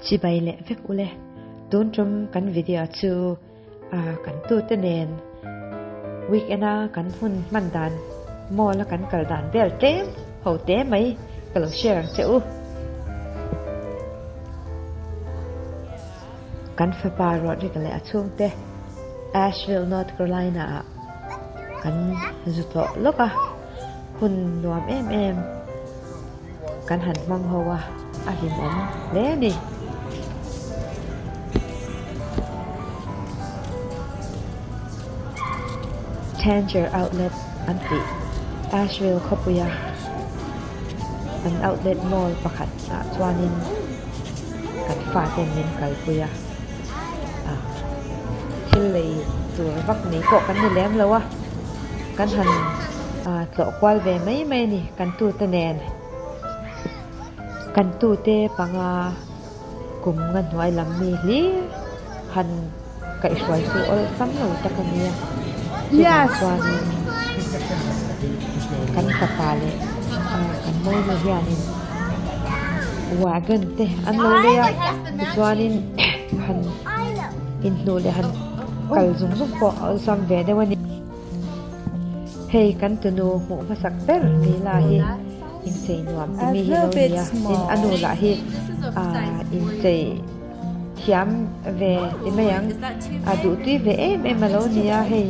Chibai leh vek ule. Tun tum kan video chu kan tute nen weekend a kan hun hman dan mall a kan kal dan vel tlem ho te mai ka lo share ang che u. Kan fapa Rodrick leh a chhungte Asheville, North Carolina ah kan zu tlawh lawk a, hun nuam em em kan han hmang ho a, a hlimawm hle a ni. Tanger Outlet an tih Asheville khawpuia an outlet mall pakhat ah chuanin kan faten min kalpui a, thil lei tur vak nei pawh kan ni lem lo a, kan han tlawh kual ve mai mai a ni kan tute nen. Kan tute panga kum nga hnuai lam mi hlir han kaihhruai chu awlsam lo tak a nia. Chuvang chuanin kan fapa leh kan monu hianin wagon te an lo lei a, tichuanin han inhnuh leh han kal zung zung pawh a awlsam ve deuh a ni. Hei kan tunu hmuh hmasak ber Mila hi inchei nuam ti mi hi lo nia, tin a nu lah hi inchei thiam ve ti mai ang, a duhtui ve em em a lo nia hei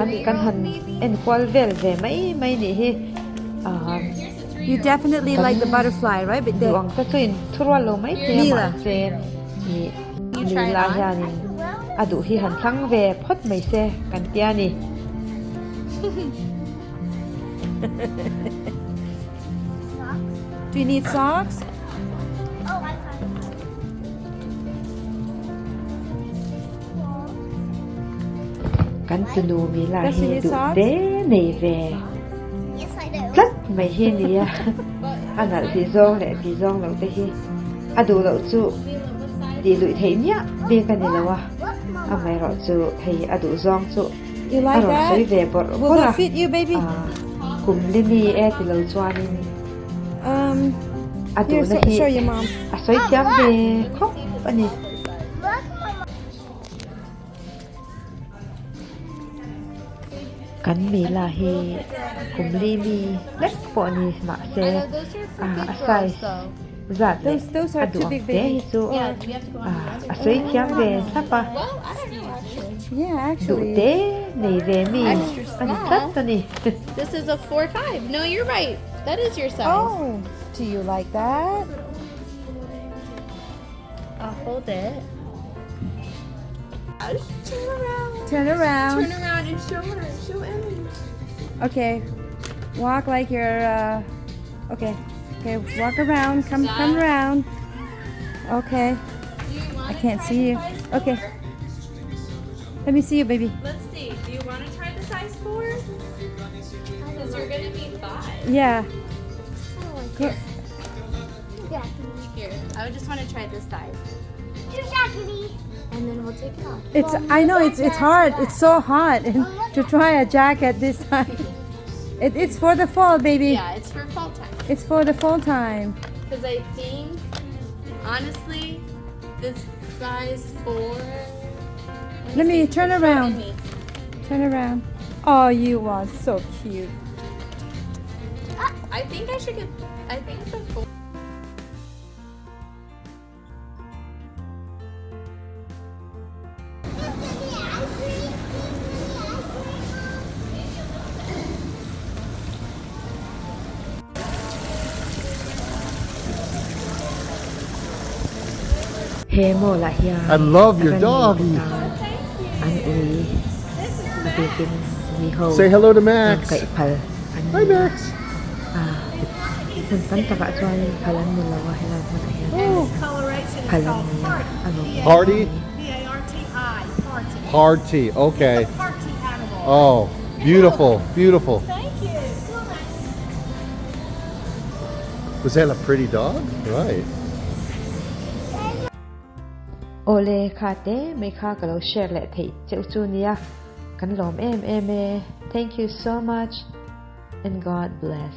an kan han enkual vel ve mai mai nih hi You definitely like the butterfly, right? But duh ang te chu in thurual lo mai thei a mahse ih Mila hianin a duh hi han thlang ve phawt mai se kan tia ni. Do you need socks? Kan tunu Mila hi duh te nei ve tlat mai hi a nia. A nalh tih zawng leh tih zawng loh te hi a duh loh chu tih luih theih miah bik a ni lo a, amaherawhchu hei a duh zawng chu You a like rawn that? sawi ve bawrh Will bawrh that a, fit you, baby? ah kum li mi e ti lo chuanin Um, a here, duhna so, hi show your mom. a sawi thiam ve khawp a ni. Kan mila hi kum li mi hlek pawh a ni mahse ah a size zat leh a duh ang te hi chu ah a sawi thiam ve thlap a duh te nei ve mi a ni tlat a ni. I'll hold it. Turn around. Turn around. Turn around and show her. Show Emmy. Okay. Walk like you're uh okay. Okay, walk around. Come come around. Okay. I can't see you. Okay. Let me see you, baby. Let's see. Do you want to try the size 4? Because you're going to be 5. Yeah. Here. Here, I would just want to try this size. And then we'll take it off. It's I know it's it's hard. It's so hot and to try a jacket this time. It, it's for the fall, baby. Yeah, it's for fall time. It's for the fall time. Because I think, honestly, this size 4. Let, Let me, me turn around. Me. Turn around. Oh, you are so cute. I think I should get, I think the 4. He mall ah hian I love your ran nei te doggy. tan an ui a bikin ui ho Say hello to rawn Max. kaih phal an Hi ni a. Max. Hmun tam takah chuanin phal an ni lo a helai hmunah hian phal an ni a a lawm em Party? em mai. Party. Okay. Oh, beautiful, beautiful. Was that a pretty dog? Right. Awle kha te mai kha ka lo share leh theih cheu chu nia kan lawm em em e. Thank you so much and God bless.